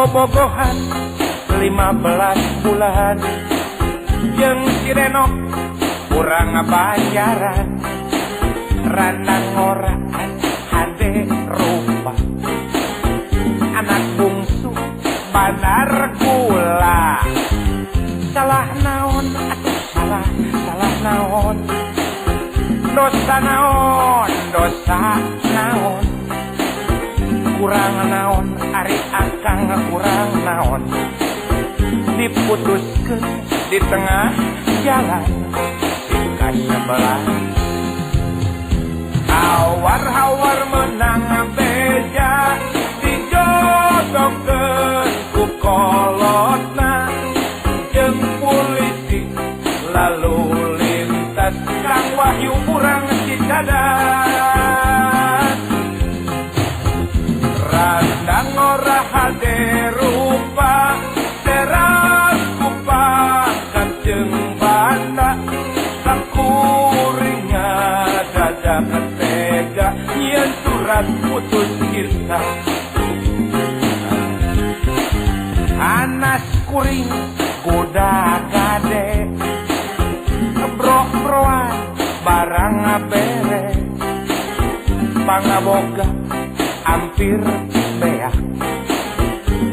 Bobogohan 15 bulan jeung si Renok urang Banjaran, randa ngoraan hade rupa, anak bungsu bandar gula. Salah naon atuh, salah, salah naon, dosa naon, dosa naon, kurang naon ari akang, kurang naon, diputuskeun di tengah jalan sika sebelah. Hawar-hawar menang beja, dijodohkeun ku kolotna jeung polisi lalu lintas, Kang Wahyu urang Cicadas. Randa ngora hade rupa, teras kupangkat jeung banda, sakuring ngadadak tega nyieun surat putus cinta. Anas kuring kuda gade, bro-broan barang bere, pangaboga hampir beak,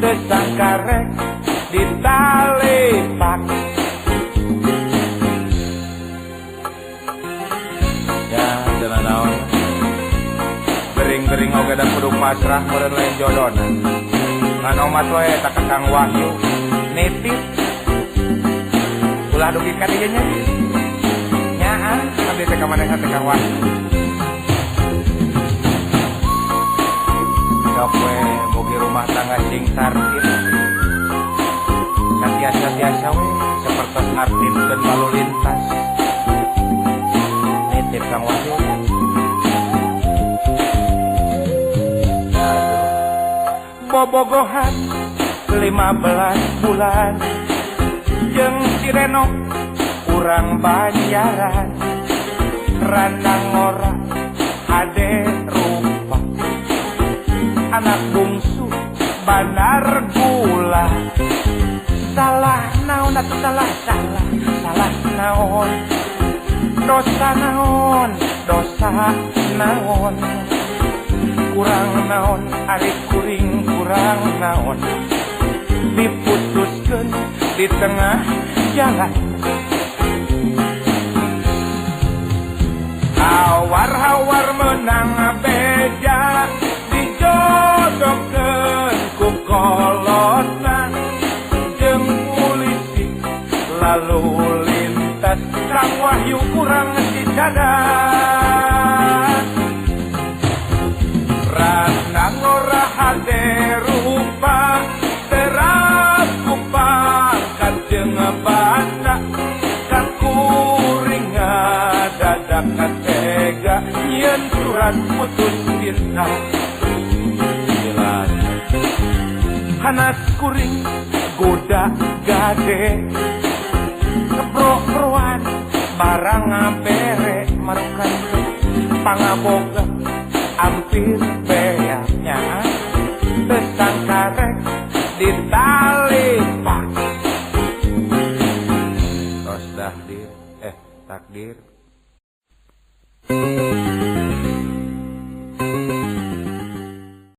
tesangkarek ditalipak. Ya, cenah naon, gering-gering oge da kudu pasrah meureun lain jodona. Ngan omat we eta ka Kang Wahyu nitip ulah dugi ka dieu nya. Nyaah abdi teh ka manehna teh Kang Wahyu. Sok we mugi rumah tangga sing tartib, satiasa-tiasa we sapertos nartibkeun lalu lintas. Nitip Kang Wahyu. Aduh. Bobogohan 15 bulan jeung si Renok urang Banjaran, randa ngora hade rupa, anak bungsu bandar gula. Salah naon atuh, salah, salah, salah naon, dosa naon, dosa naon, kurang naon ari kuring, kurang naon, diputuskeun di tengah jalan. Hawar-hawar menang beja, dijodohkeun ku kolotna jeung polisi lalu lintas, Kang Wahyu kurang Cicadas. Randa ngora hade rupa, teras kupangkat jeung banda, kakuring ngadadak tega nyieun surat putus cinta. Jelas hanas kuring goda gade, bro-broan barang bere, marukan pangaboga hampir beaknya, tesangkarek ditalipak. Tos dah dir, takdir.